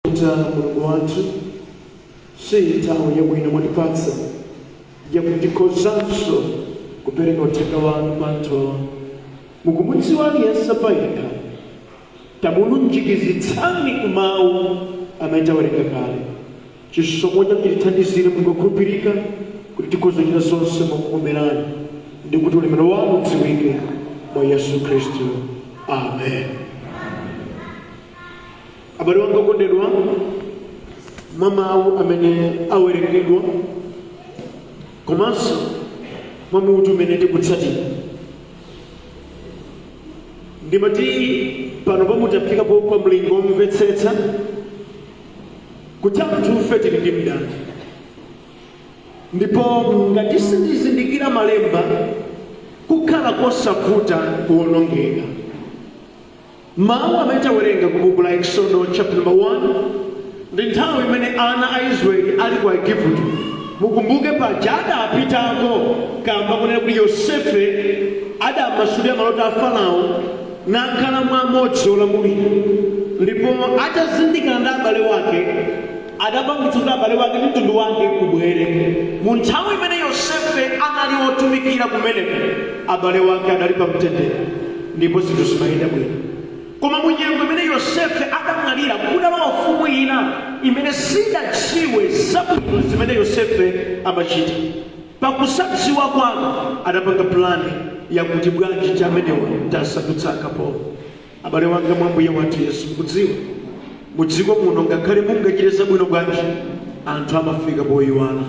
Chauta Mulungu wathu, si nthawi yabwino mwatipatsa yakuti tikhozanso kupereka uthenga wanu kwa anthu. Mukumudziwa aliyense payekha, tamulunjikizitsani ku mawu amene tawerenga kale. Chisomo chanu chitithandizire, Mulungu wokhulupirika, kuti tikhoze kuchita zonse mokukomerani ndi kuti ulemerero wanu udziwike mwa Yesu Khristu. Amen. Abale wanga okondedwa, mwa mawu amene awerengedwa komanso mwa mutu umene tikutsatira, ndimati pano pamutafika pa mlingo womvetsetsa kuti anthufe tili ndi mdani, ndipo ngati sitizindikira malemba, kukhala kosavuta kuwonongeka. Mawu amene tawerenga ku buku la Exodo chapter number 1 ndi nthawi imene ana a Israeli ali ku Igupto. Mukumbuke paja adapitako kamba kunena kuti Yosefe adamasulira maloto a Farao nakhala mwa amodzi olamulira, ndipo atazindikira ndi abale wake, adapangitsa kuti abale wake ndi mtundu wake ubwere. Mu nthawi imene Yosefe anali otumikira kumeneko, abale wake adali pa mtendere ndipo zinthu zimayenda bwino. Koma mu nyengo imene Yosefe adamwalira, kudalowa mfumu ina imene sidadziwe zabwino zimene Yosefe amachita. Pakusadziwa kwake adapanga pulani yakuti bwanji chamenewa tasandutsa akapolo. Abale wanga mwa Mbuye wathu Yesu, mukudziwa mudziko muno, ngakhale mungachite zabwino bwanji, anthu amafika poyiwala.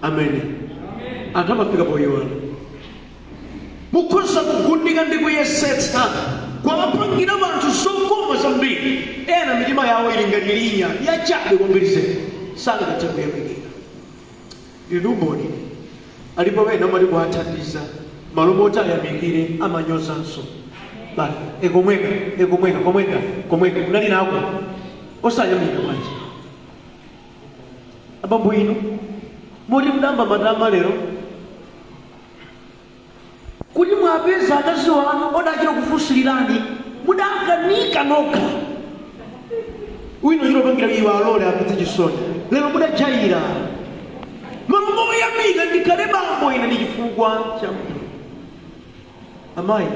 Amene anthu amafika poyiwala. Mukhoza kugundika ndi kuyesetsa kwawapangira anthu zokoma zambiri, ena mitima yawo ili ngati linya yachabe kwambiri zedi, sangathe kuyamikira. Ndili umboni, alipo ena amati kuwathandiza, malo moti ayamikire amanyozanso. Ba ekomweka ekomweka komweka komweka kunali nako, osayamika bwanji? Abambo inu, moti mudamba matama lero kuti mwapeza akazi wanu odachita kufusilirani, mudakanika nokha wino chinopangira iwo alole apite chisoni. Lero mudajayira malo moyamika, ndikhale bambo ine ndi chifukwa cha munthu. Amayi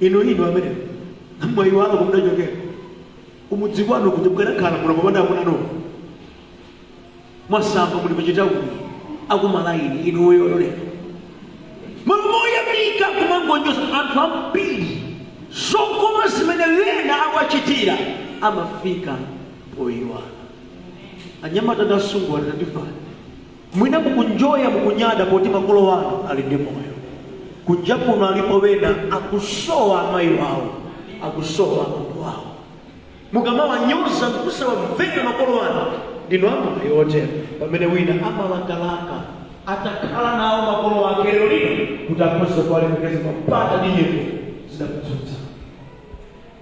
inu amene mwayiwala kumudachokera kumudzi kwanu, kuti mkanakhala muno popanda amuna nokha, mwasamba muli pachitawuni akumalaini inuyo, lero malo moyamika kumangonyoza. Anthu ambiri zokoma zimene wena awachitira amafika poyiwala. Anyamata ndi asungwana, tandimvani. Mwina mukunjoya, mukunyada poti makolo wanu ali ndi moyo. Kunja kuno alipo wena akusowa amayi wawo, akusowa abambo wawo. Mukamawanyoza nkusawamvera makolo anu, ndinu amayi otero, pamene wina amalakalaka atakhala nawo makolo ake lero lino kuti akhoze kuwalemekeza mapata ndi nyengo zidakutsutsa.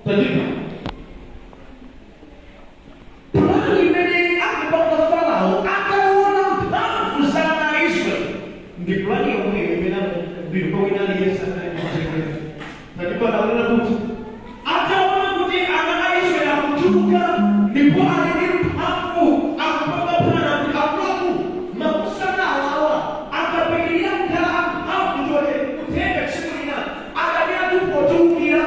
Tandimva, pulani imene akupanga Farao ataona mphamvu za ana a Israeli ndi pulani yomweyo imene amabwino kwa wina aliyense amene akuchekera. Tandimva, naonena kuti ataona kuti ana a Israeli akuchuluka ndipo ali ndi mphamvu, akupanga pulani kuti akuluakulu, makusana awawa akapitirira kukhala amphamvu chotere, kutenga tsiku lina adani athu potiukira,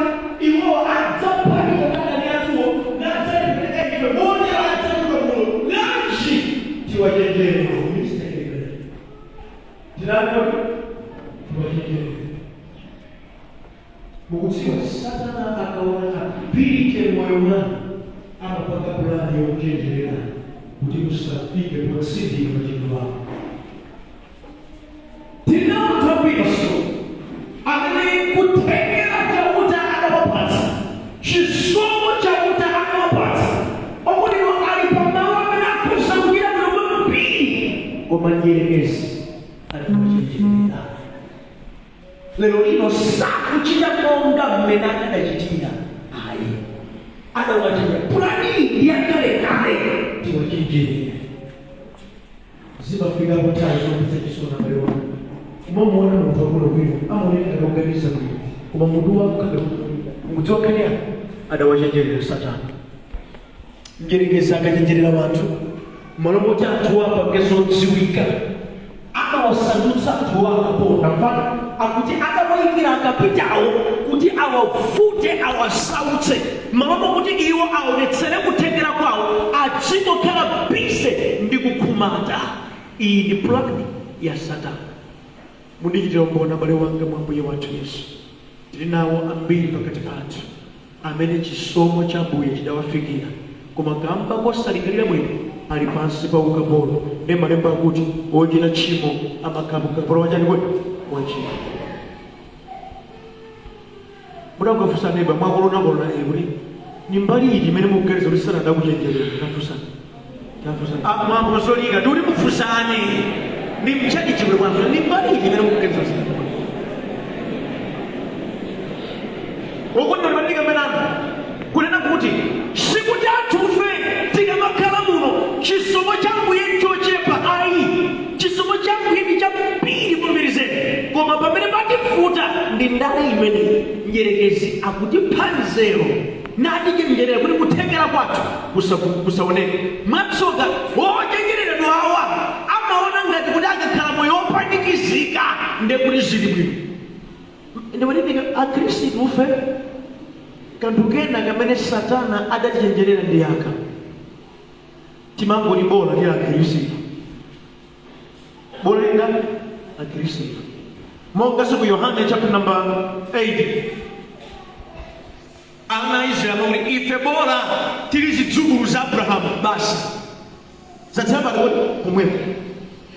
iwowo adzaphatika ndi adani athuwo nadzatipereka ife, motero adzatuluka muno. Bwanji tiwachenjere? Tinani kuti tiwachenjere? Mukudziwa, Satana akaona ability moyo mwanu, amapanga pulani yokuchenjerera kuti musafike potsindika machimo ako. Tinawo anthu ambiriso amene kuthekera Chauta adawapatsa, chisomo Chauta adawapatsa, okondedwa, ali pamalo amene akhoza kuchita bwino kwambiri, koma mdierekezi ali kuwachenjerera. Lero lino sakuchita monga mmene akadachitira ayi, adawachenjera. Pulani ndi yakalekale, tiwachenjerere. Zimafikapo nthawi zomvetsa chisoni, abale wanu. Umamuona munthu wabwinobwino, amaoneka ngati oganiza bwino, koma mutu wako khanga. Mukudziwa nkhani yake, adawachenjerera Satana. Mdyerekezi akachenjerera wanthu, malo moti anthu apange zodziwika, amawasandutsa anthu akapolo. Mfano akuti adawayikira akapitawo kuti awavute, awasautse, malo mokuti iwo aonetsere kuthekera kwawo, adzingokhala busy ndi kukhumata. Iyi ndi plan ya Satana. Mundichitira umboni, abale wanga mwa Mbuye wathu Yesu, tili nawo ambiri pakati pathu amene chisomo cha Ambuye chidawafikira, koma kamba kosalingalira bwino ali pansi pa ukapolo. Ndi malemba akuti wochita tchimo amakhala ukapolo wachani kodi? Wachimo. Mudakufunsana neba mwakolonakolona kuti ni mbali iti imene mukuganiza kuti Satana adakuchenjerera? Tafunsana, tafunsana. Ah, mwangozolika ndikuti mufunsane ndi mchadi chimwe mwafunsana, ni mbali iti imene mukuganiza kuti Satana ukuti ndimandika mmenano kunena kuti sikuti anthufe tikamakhala muno chisomo cha Ambuye nchochepa ayi. Chisomo cha Ambuye ndi chambiri kwambiri zedi, koma pamene pativuta ndi ndale imeneyi. Mdyerekezi akutipha nzeru natichenjerera kuti kuthekera kwathu kusaoneke. Mwatsoka, ochenjereredwa awa amaona ngati kuti akakhala moyo wopanikizika ndiye kuti zili bwino. Ndimalinga Akhristu ufe, kanthu kena kamene Satana adatichenjerera ndi aka: timangoti bola ndi Akhristu, bola linga Akhristu. Monga ku Yohane chapter number 8, ana a Israeli amakuti ife bola tili zidzukulu za Abrahamu basi. Zatsala pati kodi? Pomwepo.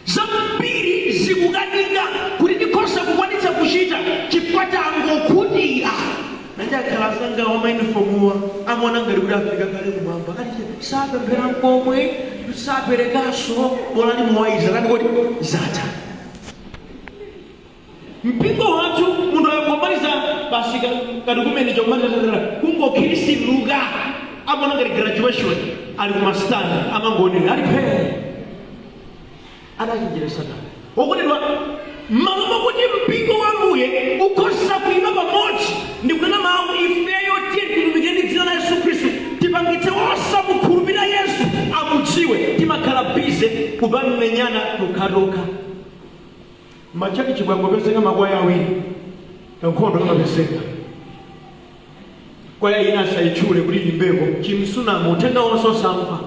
Zambiri zikukanika kuti tikhoza kukwanitsa kuchita chifukwa tangokhutira. Nanja akhala azanga wa mayunifomuwa amaona ngati kuti afika kale kumwamba, ati sapemphera nkomwe, saperekanso, bola ni muwaiza tani kodi? Zatha. Mpingo wathu, munthu akangomaliza basi kati kumene chokumaliza kungokhirisiluka, amaona ngati graduation, ali kumastandi amangoonera ali phee. Adachenjera Satana. Wokondedwa, mmalo mokuti mpingo wa Ambuye ukhoza kuima pamodzi ndi kunena mawu, ifeyo tiye titumikire ndi dzina la Yesu Khristu, tipangitse osamukhulupirira Yesu amudziwe, timakhala busy kupamenyana tokhatokha. Machalichi kwangopezeka makwaya awiri, kankhondo kamapezeka. Kwaya ina asayitchule kuti iyimbeko chimsunamo, uthenga wonse osamva,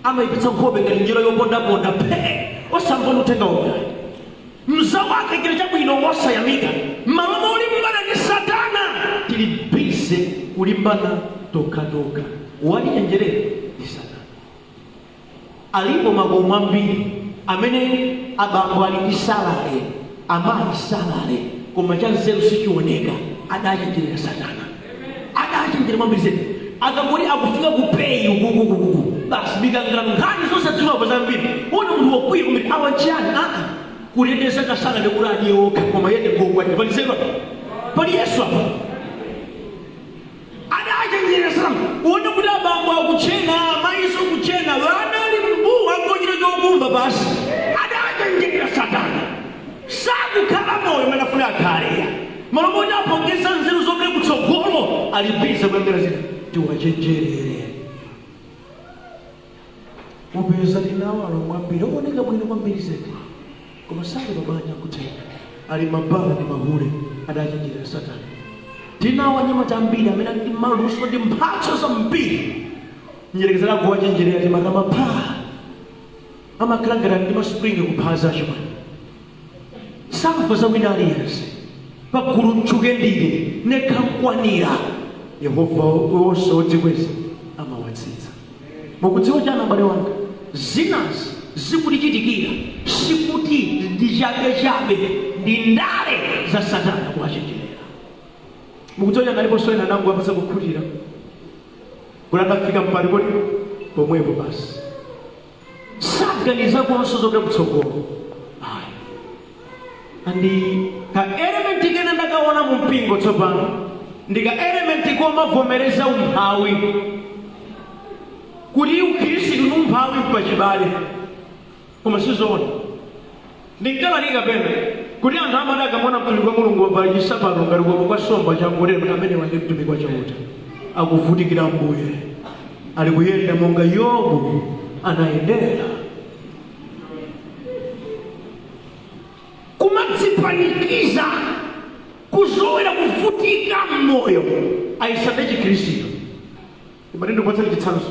amayipitsa nkhope ngati njira yopondaponda phe, osamva ndi uthenga womwe. Mzawo wake chilo chabwino wosayamika. Mmalo molimbana ndi Satana, tili busy kulimbana tokhatokha. Watichenjerera ndi Satana. Alipo makomo ambiri amene abambo ali ndi salary, amayi salary, koma chanzeru sichioneka. Adachenjerera Satana, adachenjera kwambiri zedi. Akangoti akufika ku pay ukukukuku, basi, mikangano, nkhani zosadziwapo zambiri. Una munthu wokwiya kwambiri, awa nchiyani? Aa, kuteteza kasalary kuti adye okha, koma yete gogwa palizedwa pali Yesu apa. Adachenjera Satana. Uone kuti abambo akuchena, amayiso kuchena, vana ali mbuwa, angochita chokumba basi. Adachenjera Satana. Sakukhala moyo umene afuna akhale. Malo moti apongeza nzeru zomwe kutsogolo, ali busy kuyambira zina. Tiwachenjerere. Upeza tinawo alongo ambiri ooneka bwino kwambiri zedi, koma sali pabanja kutenga, ali mabala ndi mahule. Adachenjerera Satana. Tinawo anyamata ambiri amene ali ndi maluso ndi mphatso zambiri, mdyerekezi akuwachenjerera. Timatama pha, amakhala ngati ali ndi maspringi kuphaza achimwene, samva za wina aliyense. Pagulu mtchuke ndine nekha nkwanira. Yehova wonse wodzikweza amawatsitsa. Mukudziwa chani, abale wanga? Zinazi zikutichitikira sikuti ndi chabechabe, ndi ndale za Satana kuwachenjerera. Mukudziwa chani? Aliponso ena anango apasa kukhutira kuti adafika mpali kodi pomwepo basi, saganiza konso zopita kutsogolo ayi. Andi ka element kena ndakaona mu mpingo tsopano ndi ka element komavomereza umphawi, kuti ukhristu ndi umphawi mpachibale, koma sizoona. Ndinkalalika pena kuti anthu amati akamona mtumiki wa Mulungu wavala chisapato ngati kuwapa kwa somba changotero, kuti amene ndi mtumiki wa Chauta akuvutikira Mbuye. Ali kuyenda monga Yobu anayendera. Kumadzipanikiza, kuzowera kuvutika mmoyo, ayisande chikhristu. Imati ndikupatsani chitsanzo.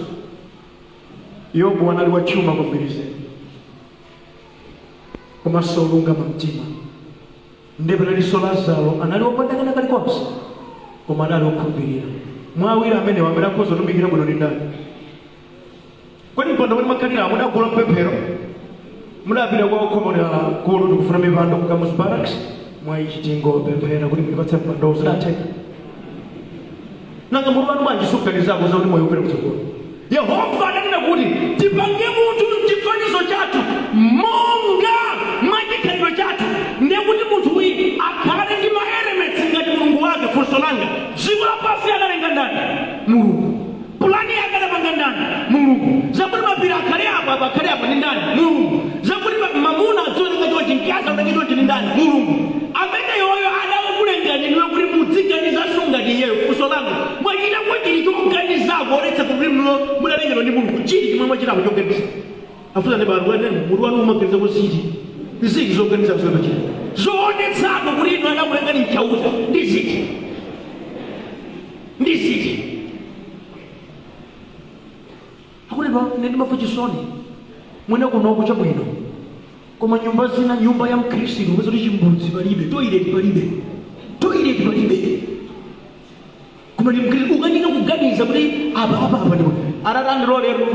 Yobu anali wachuma kwambiri zedi, komanso olungama mtima. Ndipo panalinso Lazaro, anali wopanda kena kalikonse, koma anali okhulupirira. Mwa awiri amenewa, amene akhoza kutumikira bwino ndi ndani? Kodi mpando kuti makhalira mudagula mpemphero, mudapita kwa okhomera kulu, "Tikufuna mipando ku Kamuzu Barracks"? Mwayichitingo pemphera kuti mutipatse mpando, zidatheka? Nanga mutu wanu bwanji sukuganizako zakuti moyo upite kutsogolo? Yehova adanena kuti tipange munthu mchifanizo chathu, monga mwa chikhalidwe chathu, ndiye kuti munthu uyu akhale ndi ma elements ngati Mulungu wake. Funso langa, dziko lapansi analenga ndani? Mulungu. Pulani yake adapanga ndani? Mulungu. Zakuti mapiri akhale apo, apo akhale apo, ndi ndani? Mulungu. Zakuti mamuna adzioneka chonchi, mkazi aoneke chonchi, ndi ndani? Mulungu. Amene yoyo adakulengani niwe kuti mudziganizanso ngati iyeyo. Funso langa, mwachitako chili choganizako oletsa kuti mnulo mudalengedwa ndi Mulungu? Chili chimwe mwachitako choganiza? Afusa ndi bantu ene, mutu wanu umaganiza ziti ziti? Zoganiza zomachita zoonetsako kuti inu adakulengani mchauta ndi ziti, ndi ziti? Akutedwa, ine ndimamva chisoni mwene kunoko chabwino, koma nyumba zina, nyumba ya mkhristu upeza kuti chimbudzi palibe, toilet palibe, toilet palibe, koma ndi mkhristu. Ukanika kuganiza kuti apa apa apa ndipo atatandilolero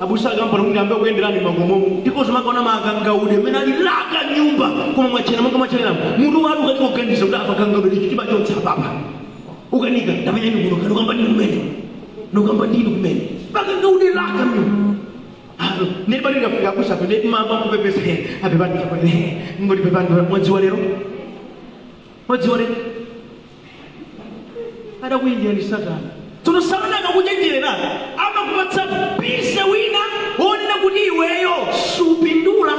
abusa akampano kuti ambe kuyenderani makomomo, ndikozo makaona makangaude amene ali laka nyumba, koma mwachena monga mwacheneramu. Mutu wanu ukanika kuganiza kuti apa kangaude tichitibachotsa apapa, ukanika ndamenyani kuno kanukamba ndinu kumene, nukamba ndinu kumene pakangaude laka mnyumba. Neti pano ndikafika abusa apo ndeti mamba kupepesa, apepani, ngoti pepani. Mwadziwa lero, mwadziwa lero adakuyenjera ndi Satana. Tsono Satana akakuchenjerera amakupatsa busy wina wonena kuti iweyo supindula,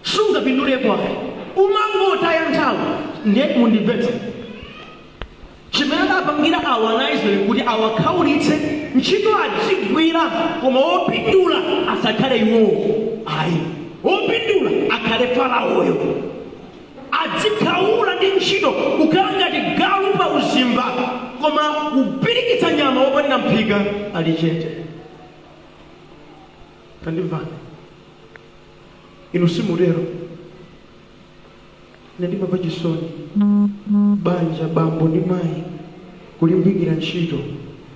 sungapindulepo ayi, umangotaya nthawi. Ndiye mundimvetse, chimene adapangira awa ana Israeli kuti awakhaulitse, ntchito adzigwira, koma wopindula asakhale iwowo ayi, wopindula akhale Faraoyo. Adzikhaula ndi ntchito, kukhala ngati galu pa uzimba, koma kupirikitsa nyama wopanira mphika ali chete. Tandimvani inu, simutero. Ine ndimamva chisoni, banja, bambo ndi mayi kulimbikira ntchito,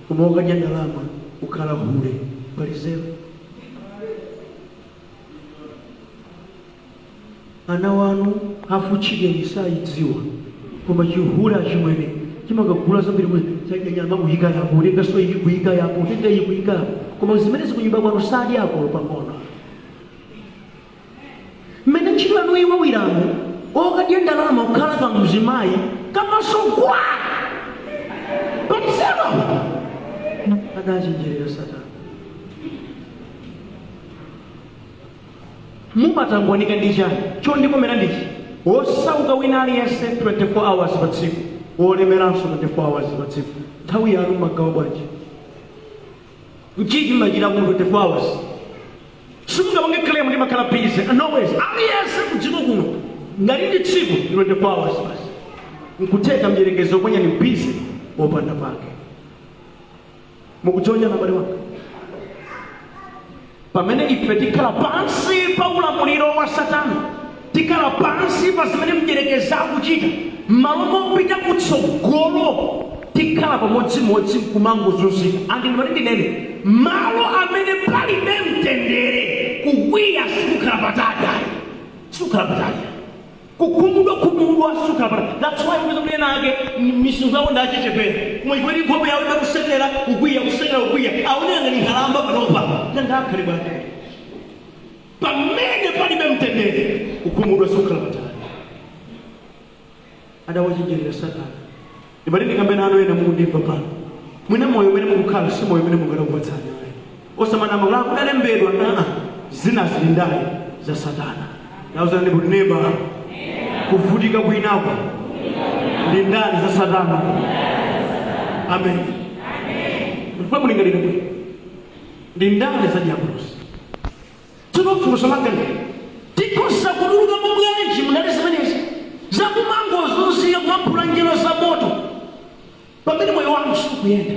koma ukadya ndalama kukhala hule. Pali zero. Ana wanu hafu chicken sayidziwa, koma chihule achimwene chimakagula zambiri kuti chadya nyama, kuyika yapo, kutenganso iyi kuyika yapo, kutenga iyi kuyika yapo, koma zimene zikunyumba kwanu sadyako pang'ono. Mmene ntchito yanu iwawiramo, okadya ndalama kukhala kamzimayi kamasogwa pamsero. Adachenjerera Satana. Mumatangwanika ndi chani? Chondikomera ndichi, wosauka wina aliyense 24 hours pa tsiku, wolemeranso 24 hours pa tsiku. Nthawi yanu mmagawa bwanji? Nchiti mmachita ku 24 hours? Simungapange claim ndimakhala busy, no ways. Aliyense kudziko kuno, ngati ndi tsiku ndi 24 hours basi. Nkutheka mdyerekezi oponya ni busy wopanda pake. Mukudziwa chani, abale wanga? Pamene ife tikhala pansi pa ulamuliro wa Satana, tikhala pansi pa zimene mdyerekezi akuchita, m'malo mopita kutsogolo tikhala pamodzimodzi nkumangozunzika. Andi ndimati ndinene, malo amene palibe mtendere, kukwiya sikukhala patali ayi, sikukhala patali, kukhumudwa khumudwa sikukhala patali. That's why kupeza kuti ena ake misinkhu yawo ndachichepera, koma chifukwa nkhope yawo imakusekera, kukwiya, kusekera, kukwiya, aoneka ngati nkhalamba panopa. Nangakhale bwanji? Pamene palibe mtendere, kukhumudwa sikukhala patali. Adawachenjerera Satana. Ndimati ndikambe nanu ena mukundimva pano, mwina moyo umene mukukhala si moyo umene mungadakupatsani ayi. Osamanama kuti akudalembedwa. Aa, zina zili ndale za Satana. Nauzani kuti, "Neba, kuvutika kwinako ndi ndale za Satana." Amen. Ndifuna mulingalire bwino. Ndi ndale za diabolosi. Tsono funso langa ndi: tikhoza kutuluka bwanji mndale zimenezi zakumangozunzika, kumaphula njelo za moto pamene moyo wanu sukuyenda?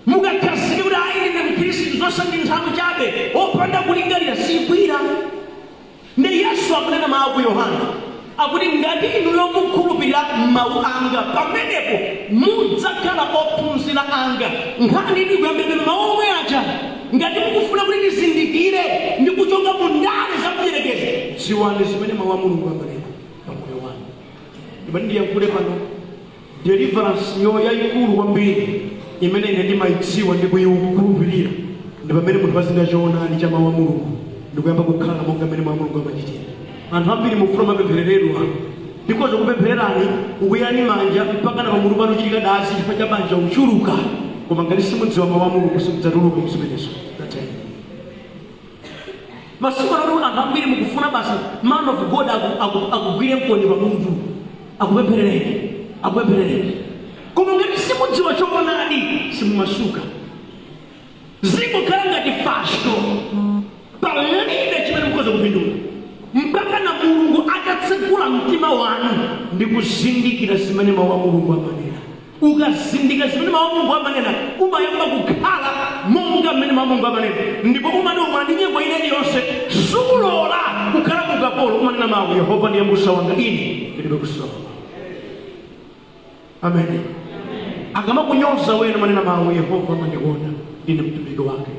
Mukakhazike kuti ayi, ndine Mkhristu, zonse ndi nthawi chabe, opanda kulingalira, sigwira. Ndi Yesu akunena mawu ku Yohana akuti, "Ngati inuyo mukhulupirira mawu anga, pamenepo mudzakhala ophunzira anga." Nkhani ili kuyambira mawu omwe aja. Ngati mukufuna kuti tizindikire ndi kuchoka mu ndale za mdierekezi, dziwani zimene mawu a Mulungu amanena pamoyo wanu. Ndimati ndiyankhule pano, deliverance yo yayikulu kwambiri imene ine ndimayidziwa ndi kuyikhulupirira ndi pamene munthu azinga choonadi cha mawu a Mulungu ndikuyamba kukhala monga mmene mawu a Mulungu amachitira. Anthu ambiri mufuna mapemphereredwa, ndikhoza kupemphererani, ukuyani manja mpaka na pamutu pano chitika dazi chifukwa cha manja uchuluka, koma ngati simudziwa mawu a Mulungu, simudzatuluka muzimenezo. Tateni masiku ano anthu ambiri mukufuna basi man of God akugwire mkono pamutu, akupempherereni, akupempherereni, koma ngati simudziwa choonadi, simumasuka. Zingokhala ngati fasho, palibe chimene mukhoza kupindula mpaka na Mulungu atatsekula mtima wanu ndi kuzindikira zimene mawu a Mulungu amanena. Ukazindikira zimene mawu a Mulungu amanena, umayamba kukhala monga mmene mawu a Mulungu amanena, ndipo umati umana ndi nyengo ina iliyonse, sulola kukhala mukapolo. Umanena mawu, "Yehova ndiye mbusa wanga, ine ndilibe kusowa." Amen. Akamakunyoza wena, manena mawu, "Yehova amandikonda, ndine mtumiki wake."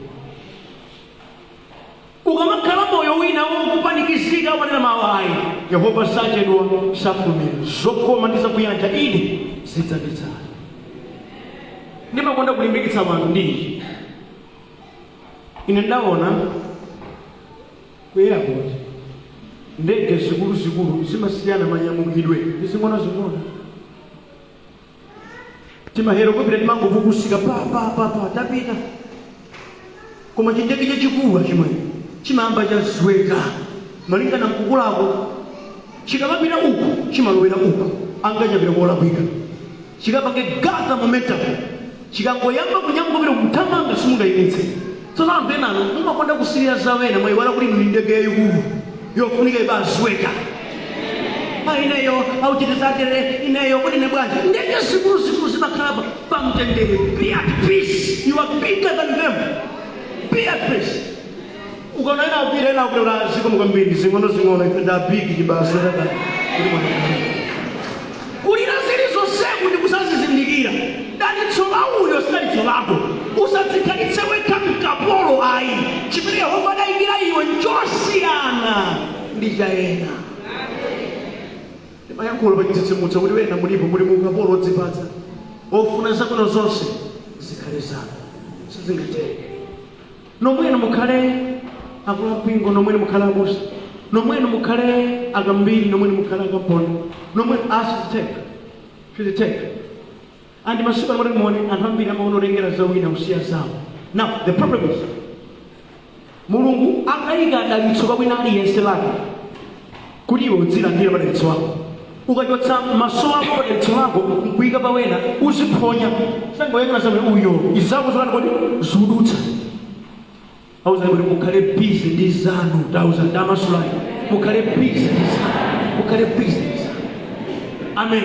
Ukamakhala moyo wina wokupanikizika, umanena mawu, "Ayi, Yehova sachedwa, safulumira, zokoma ndi zakuyanja ine zidzanditsata." Ndimakonda kulimbikitsa anthu ndi ichi. Ine ndaona ku airport ndege zikuluzikulu zimasiyana manyamukidwe ndi zing'ono-zing'ono. Tima helicopter timangopukusika pa pa pa pa, tapita, koma chindege chachikulu chimwe chimayamba chazweka malingana mkukulako. Chikamapita uku, chimalowera uku, angachapita kolakwika, chikapange gather momentum, chikangoyamba kunyamuka kupita kuthamanga, simungayimitse. Tsono anthu enanu mumakonda kusilira za wena, mwayiwala kuti inu ndi ndege yayikulu yofunika ibazweka. Ineyo auchitizatere, ineyo kuti ne bwanji? Ndege zikuluzikulu zimakhala pamtendere. Be at peace, you are bigger than them. Be at peace. Ukaona ena apita, ena akuti zikomo kwambiri, zing'ono zing'ono, ife nda big chibasweka kuti mwana kulira zili zonseku ndi kusazizindikira. Dalitso la uyo sidalitso lako. Usadzikhalitse wekha mkapolo, ayi. Chimene Yehova adayikira iwe nchosiyana ndi cha ena. Ndimayankhula pachitsitsimutso kuti wena mulipo muli mu ukapolo odzipatsa, ofuna zabwino zonse zikhale zanu. Sizingateke. Nomwene mukhale akuluampingo, nomwene mukhale abusa, nomwene mukhale akambiri, nomwene mukhale akampondo, nomwene asiziteka, siziteka. And masiku ano muone anthu ambiri amaona olengera za wina kusiya zawo. Now the problem is, Mulungu akayika dalitso pa wina aliyense lake kuti iwe udzilandira madalitso ako. Ukachotsa maso ako pa dalitso lako nkuyika pa wena, uziphonya. Sangoyang'ana zamene uyo izako zokani kuti zudutsa. Auzani kuti mukhale busy ndi zanu. Tauza tamasulani, mukhale busy ndi zanu, mukhale busy ndi zanu. Amen.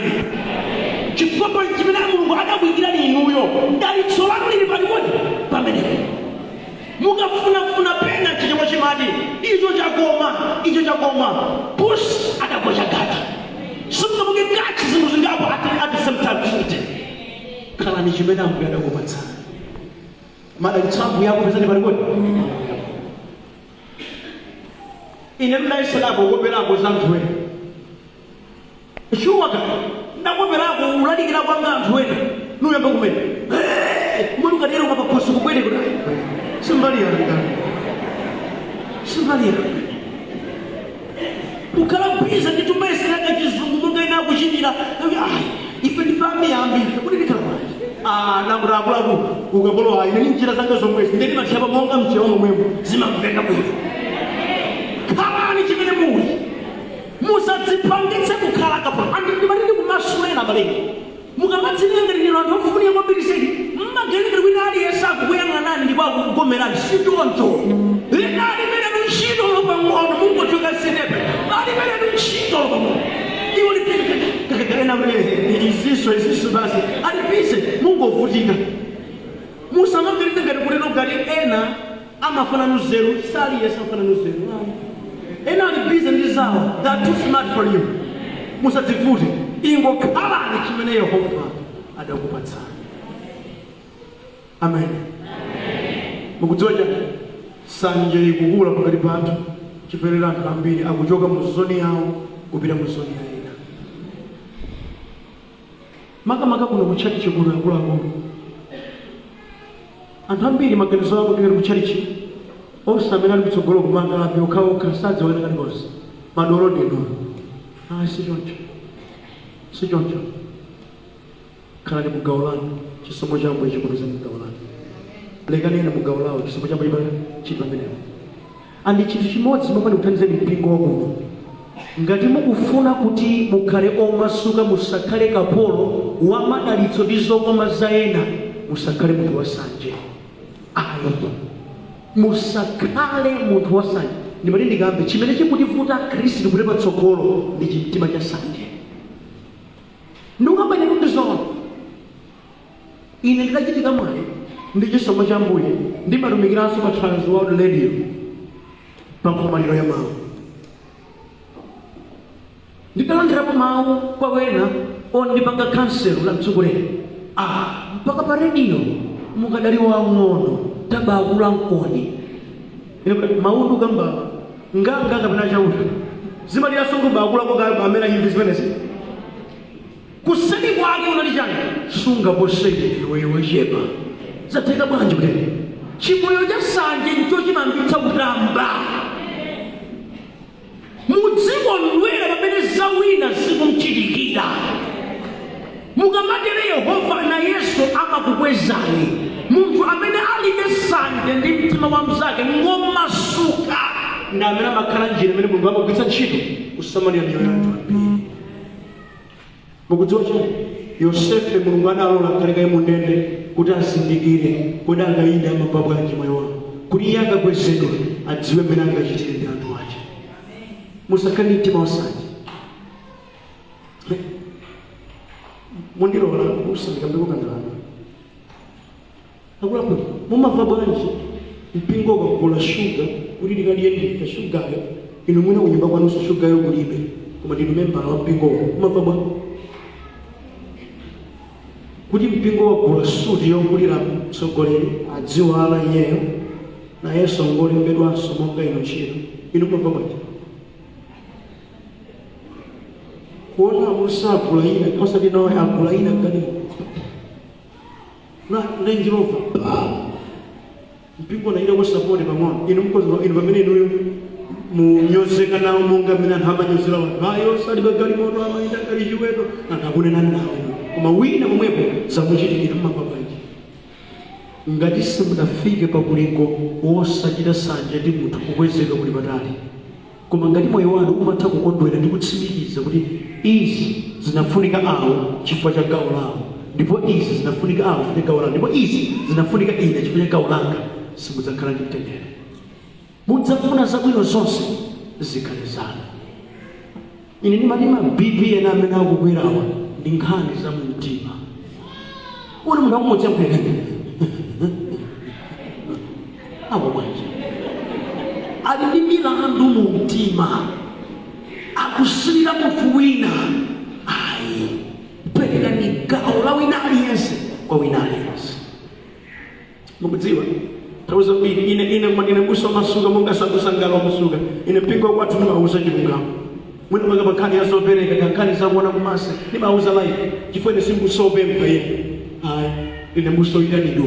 Chifukwa pa chimene Mulungu adakuyikirani inuyo, dalitso lanu lili palikodi pamenepo. Mukafunafuna pena, chichewa chimati, "Icho chakoma, icho chakoma, pusi adagwa chagachi." Simungamuke kachi zinthu zingapo at the same time, simutheka. Khalani chimene Ambuye adakupatsani. Madalitso Ambuye akupezani palikodi. Ine ndinayeserapo kukoperako za anthu ena, shuwa kale ndakoperako ulalikira kwanga anthu ena, nuyamba kumene kumene ukatero kapakhosi kubwere kuti simbali yanga, simbali yanga. Kukhala busy ndi tumayeseraka chizungu monga ena akuchitira. Ayi, ife ndife amiyambi, ife kuti ndikhala bwanji? Nakuti akuluakulu, ukapolo ayi. Ine njira zanga zomwezi ndeti machapa monga mchewa momwemo zimamveka bwino. Khalani chimene muli, musadzipangitse kukhala kapolo. Anthu ndimati ndikumasulena, abaleni, mukamadzinenga ndinu anthu ofunika kwambiri zedi. Mmaganiza kuti wina aliyense akukuyang'anani ndipo akukugomerani. Si choncho. Ena aliberetu ntchito pang'ono, mungochoka sitepe, aliberetu ntchito pang'ono. Iwo ena kuti iziso iziso basi alipise, mungovutika. Musamagwiritse ngati kuti ngati ena amafana nzeru. Saliyense amafana nzeru. Ena ali busy ndi zawo. They are too smart for you. Musadzivute, ingokhalani chimene Yehova adakupatsani. Amen. Mukudziwa chani? Sanje ikukula pakati pa anthu chifukwa anthu ambiri akuchoka mu zone yawo kupita mu zone ya ena, makamaka kuno kutchalichi kuno. Akuluakulu, anthu ambiri maganizo awo ndikati kutchalichi onse amene ali kutsogolo kumanga api okhaokha, sadziwana kalikonse, madolo ndi dolo. Ah, si choncho, si choncho. Khalani mugawo lanu, chisomo cha Ambuye chikupeza mugawo lanu. Lekani ena mugawo lawo, chisomo cha Ambuye chili pamenepo. Andi chinthu chimodzi chimafuna kuthandizeni mpingo wakuno: ngati mukufuna kuti mukhale omasuka, musakhale kapolo wa madalitso ndi zokoma za ena, musakhale munthu wasanje. Ayi, musakhale munthu wasanje. Ndimati ndikambe chimene chikutivuta Khristu kuti patsogolo ndi chimtima cha sanje. Ndikukamba ine kuti zoona, ine ndidachitika mwayi ndi chisomo cha Ambuye, ndimatumikiranso pa Trans World Radio pa nkhomaliro ya mawu. Nditalandirapo mawu kwa wena ondipanga counsel la mtsogoleri, ah, mpaka pa radio mukadali wang'ono, tabakula mkoni. Ine kuti mawu ndikamba nganga kapena chauta zimaliranso kubakulako amene imvi zimenezi kuseli kwake unali chani? Sungaposeke iwe wechepa, zatheka bwanji? Kuti chimoyo cha sanje ncho chimambitsa kutamba. Mudzikondwera pamene zawina zikumchitikira. Mukamatere, Yehova na Yesu amakukwezani. Munthu amene alibe sanje ndi mtima wa mzake, ngomasuka, ndi amene amakhala njira imene Mulungu amagwiritsa ntchito kusamalira miyoyo ya anthu ambiri. Mukudziwa chani? Yosefe, Mulungu adalola akhale kaye mundende kuti azindikire kodi akayida amamva bwanji moyo wawo, kuti iye akakwezedwa adziwe mmene angachitire ndi anthu aja. Musakhale ndi mtima wasanje. Mundilola usandikambeko kandalama. Akuluakulu, mumamva bwanji mpingo ukagula shuga kuti tikadye ndife shugayo, inu mwina kunyumba kwanunso shugayo kulibe, koma ndinu membala wa mpingowo? Mumamva bwanji kuti mpingo wagula suti yogulira mtsogoleri, adziwala iyeyo nayenso ngolembedwanso monga inu ntchito? Inu mumamva bwanji kuona musagula ina, osati nawe agula ina galimoto na Range Rover pa mpingo naida kwa support pang'ono, inu mkozo inu pamene inuyo munyozeka nawo monga mmene anthu amanyozera wanthu ayo salibe galimoto, amayenda kali chiweto, anthu akunena nawo inu, koma wina pomwepo zamuchitikira, mmamva bwanji? Ngati simunafike pa mulingo wosachita sanje ndi munthu, kukwezedwa kuli patali. Koma ngati moyo wanu umatha kukondwera ndi kutsimikiza kuti izi zinafunika awo chifukwa cha gawo lawo, ndipo izi zinafunika awo chifukwa cha gawo lawo, ndipo izi zinafunika ine chifukwa cha gawo langa, simudzakhala ndi mtendere. Mudzafuna zabwino zonse zikhale zanu. Ine ndimati ma BP ena amene akukwerawa ndi nkhani za mumtima. Una munthu akumudzi akwera apo bwanji? Ali ndi milandu mu mtima, akusilira munthu wina. Ayi, perekani gawo la wina aliyense kwa wina aliyense. Mukudziwa, nthawi zambiri ine koma ndine mbusa wamasuka monga sakusangala wamasuka. Ine mpingo kwathu ndimawuza chilungamo. Mwina paka pa nkhani ya zopereka, ka nkhani zakuona kumase, ndimawuza live, chifukwa ine simbusa opempha iye, ayi. Ine mbusa oyitanidwa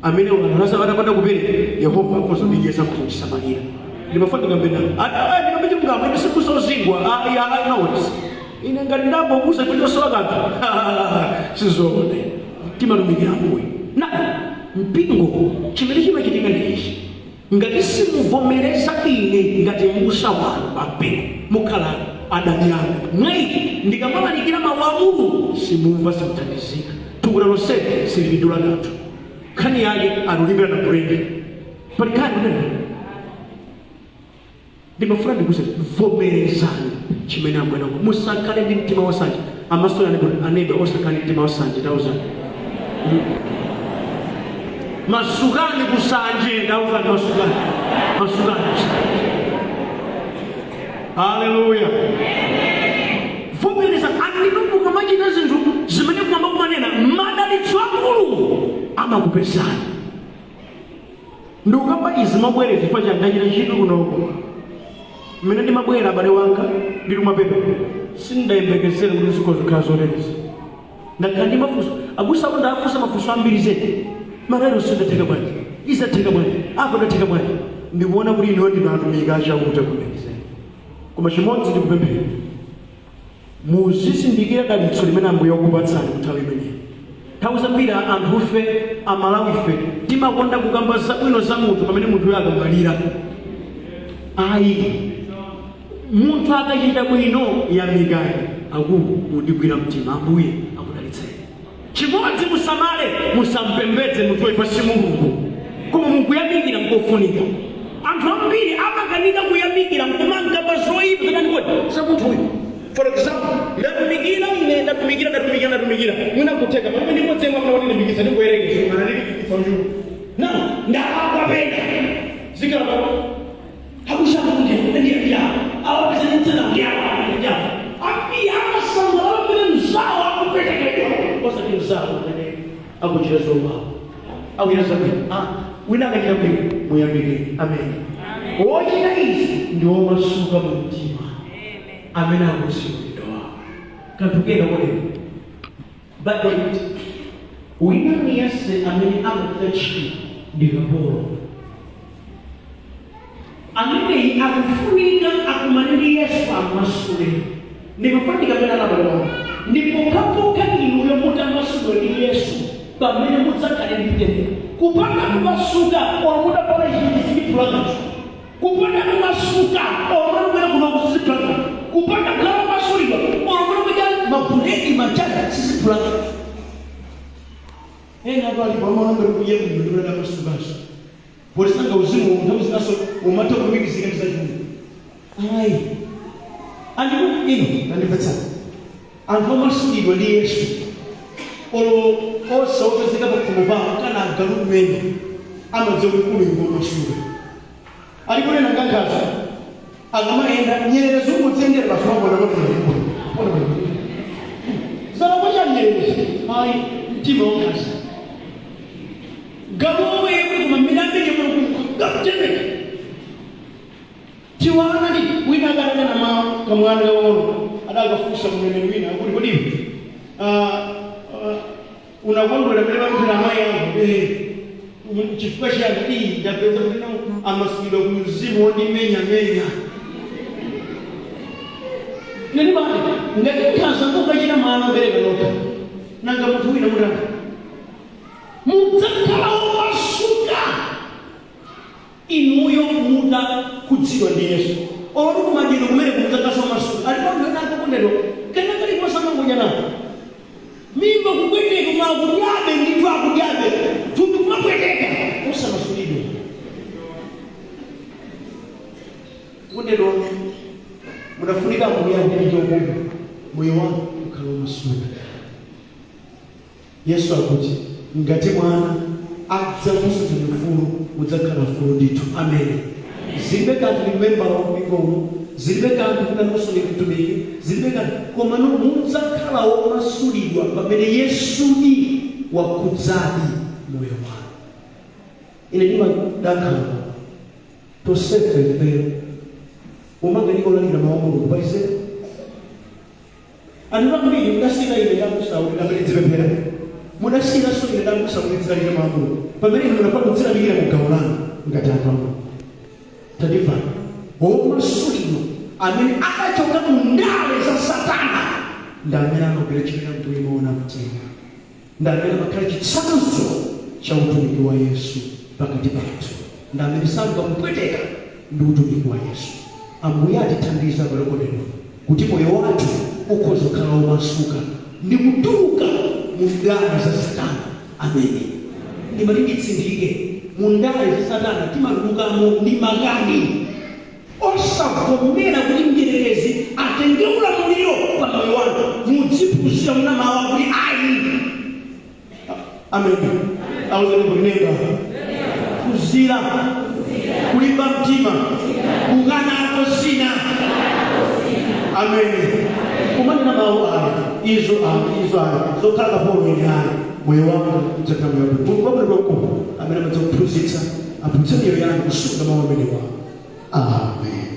amene anthu atapanda kupereka, Yehova akhoza kundidyetsa, akhoza kundisamalira. Ndimafuna ndikambe nawo, ndikambe chilungamo. Ine simbusa ozingwa, ayi, ayi, no. Ine ngati ndambobusa chifukwa chosowa kanthu, sizoona. Timatumikira Ambuye na mpingo. Chimene chimachitika ndi ichi: ngati simuvomereza ine ngati mbusa wanu pa mpingo, mukhala adani anga. Mwaiki ndikamalalikira mawu a Mulungu, simumva, simuthandizika. Thukuta lonseli silipindula kanthu. Nkhani yake akulimbirana buledi. Pali nkhani pamenepo? Ndimafuna ndikuuzeni, vomerezani chimene Ambuye anakupa. Musakhale ndi mtima wasanje. Amasule aneba, osakhala ndi mtima wasanje, tauzani. Masukani kusanje, tauzani masukani. Masukani kusanje. Haleluya. Vomereza ndipo mukamachita zinthu zimene kumwamba kumanena, madalitso a Mulungu amakupezani. Ndikukamba izi mobwereza chifukwa cha ndachita chidwi kunoko. Mmene ndimabwera abale wanga ndili kumapeto, sindayembekezere kuti zikhoza kukhala zoterezi. Ndakhala ndi mafunso, abusa ako ndafunsa mafunso ambiri zedi. Malero sindatheka bwanji? Izatheka bwanji? Apo ndatheka bwanji? Ndikuona kuti inuyo ndinu atumiki achauta kwambiri zedi. Koma chimodzi ndikupemphera, muzizindikira dalitso limene Ambuye wakupatsani mu nthawi imeneyi. Nthawi zambiri anthufe, Amalawife, timakonda kukamba zabwino za munthu pamene munthuyo akamwalira. Ayi, munthu akachita bwino yamikani, akulu mundigwira mtima, Ambuye akudalitseni. Chimodzi musamale, musampembedze munthu woipa, si Mulungu, koma mukuyamikira nkofunika. Anthu ambiri amakanika kuyamikira nkumakamba zoipa zatani kodi za munthuyo. For example, ndatumikira ine, ndatumikira, ndatumikira, ndatumikira, mwina nkutheka pamene ndimodzi yemwe amene wandilimbikitsa, ndingoyerekeza anandilimbikitsa uyu. Now ndalakwa pena zikhala pa abusa kuti ndiye ndiye awapeza nditsena ndiye ndiye ambiri amasangalala pamene mzawo akupwetekedwa, osati mzawo amene akuchita zowawa, akuchita zabwino. Ah, wina akachita bwino muyamikire. Amen. Wochita izi ndi womasuka mu mtima amene akudziwa udindo wawo. Kanthu kena kodera, Baibulo likuti wina aliyense amene amachita tchimo ndi kapolo. Ameneyi akufunika akumane ndi Yesu ammasule. Ndimafuna ndikambirane abale wanga, ndi pokhapokha inuyo mutamasulidwa ndi Yesu pamene mudzakhale ndi mtendere. Kupanda kumasuka, olo mutavala ichi sichiphula kanthu. Kupanda kumasuka, olo mutabwera kuno siziphula kanthu. Kupanda kukhala omasulidwa, olo mutakudya mabuledi machana siziphula kanthu. Ena atu alipo amaona ngati kudya bwino ndi kuti amasukanso, poti sanga uzimu nthawi zinaso umatha kulumikizika ndi zachuma. Ayi, andipo ino tandimvetsani, anthu omasulidwa ndi Yesu, olo onse opezeka pakhomo pawo kana agalu mmene amadziwa kuti uyu ngomasuka. Alipo ena ngankhaza, akamayenda nyerere zungodziyendera basi, wabona bona zalakwa cha nyerere. Ayi, mtima wankhaza, galu omwe yemwe koma mmene amene gakutemeka tiwana ndi wina akatakana mawu kamwana kakang'ono adakafunsa mneneri wina akuti, kodi unakondwera pamene pamphera amayi ako? Eh. Chifukwa chiyani? Iyi ndapeza kuti no amasulidwa ku mzimu wondimenyamenya. Neni mati ngati nkhanza ngokachita mwana obereka nokha, nanga munthu wina mutani? Mudzakhala womasuka inuyo mutakhudzidwa ndi Yesu. Oloti kumadyedwe kumene mudzakhalanso omasuka. Alipo anthu ena akakondedwa kena kalikonse amangodya nako, mimba kupweteka koma akudyabe ndithu, akudyabe, thupi kumapweteka, osamasulidwa. Kondedwa, munafunika Ambuye akuti chokoma moyo wanu ukhala womasuka. Yesu akuti ngati mwana adzakusandutsani mfulu, mudzakhala mfulu ndithu. Amen. Zilibe kanthu ndi membala wa mpingo uno, zilibe kanthu kuti nanunso ndi mtumiki, zilibe kanthu, komano mudzakhala womasulidwa pamene Yesudi wakhudzadi moyo wanu. Ine ndimadakhala tonsefe ifeyo umakanika kulalikira mawu a Mulungu palizero. Anthu ambiri mudasiyira ine ndabusa kuti amene dzipemphera, mudasiyiranso ine ndabusa kuti dzilalikira mawu a Mulungu, pamene inu munafuna kudzilalikira mu gawo lanu ngati anthu a Mulungu. Tandimvani, womasulidwa amene adachoka mu ndale za Satana ndi amene amagwira ntchito ya Ambuye moona mtima, ndi amene amakhala chitsanzo cha utumiki wa Yesu pakati pathu, ndi amene samva kupweteka ndi utumiki wa Yesu. Ambuye atithandiza abale okondedwa kuti moyo wathu ukhoza kukhala womasuka ndi kutuluka Mu ndale za Satana, amene ndimati nditsindike, mu ndale za Satana timatulukamo ndi makani, osavomera kuti mdierekezi atenge ulamuliro pa moyo wanu. Mudziphunzira muna mawu akuti ayi. Amen. Auzeneba kuzira kulimba mtima kukanako zina. Amen. Kumanena mawu aya, izo ayi, izo ayi, zokhala kapolo ine ayi. Moyo wanga udzakhala moyo wabwino. Mulungu wabwino wamkulu amene amadza kuphunzitsa aphunzitse miyoyo yanu kusunga mawu amenewa. Amen.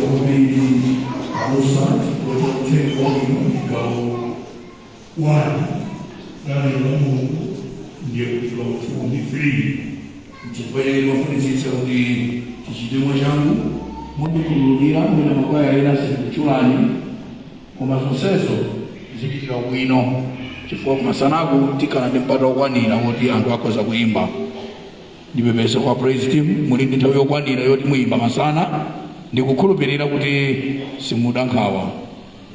Kwambiri abusa chifukwa cha uthenga wabwino, gawo 1 la lero la Mulungu, ndiye kuti gawo 2 ndi 3. Chifukwa chake timafunitsitsa kuti tichite mwachangu. Mundikhululukira, mwina makwaya ena sindikutchulani, koma zonsezo zichitika bwino chifukwa kumasanaku tikhala ndi mpata wokwanira woti anthu akhoza kuyimba. Ndipepese kwa praise team, muli ndi nthawi yokwanira yoti muyimba masana. Ndikukhulupirira kuti simuda nkhawa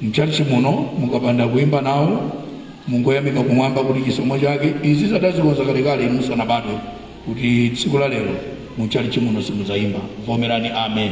mchalichi muno mukapanda kuyimba nawo. Mungoyamika kumwamba kuti chisomo chake izi zadazikonza kalekale inu musanabadwe, kuti tsiku la lero mchalichi muno simudzayimba. Vomerani amen.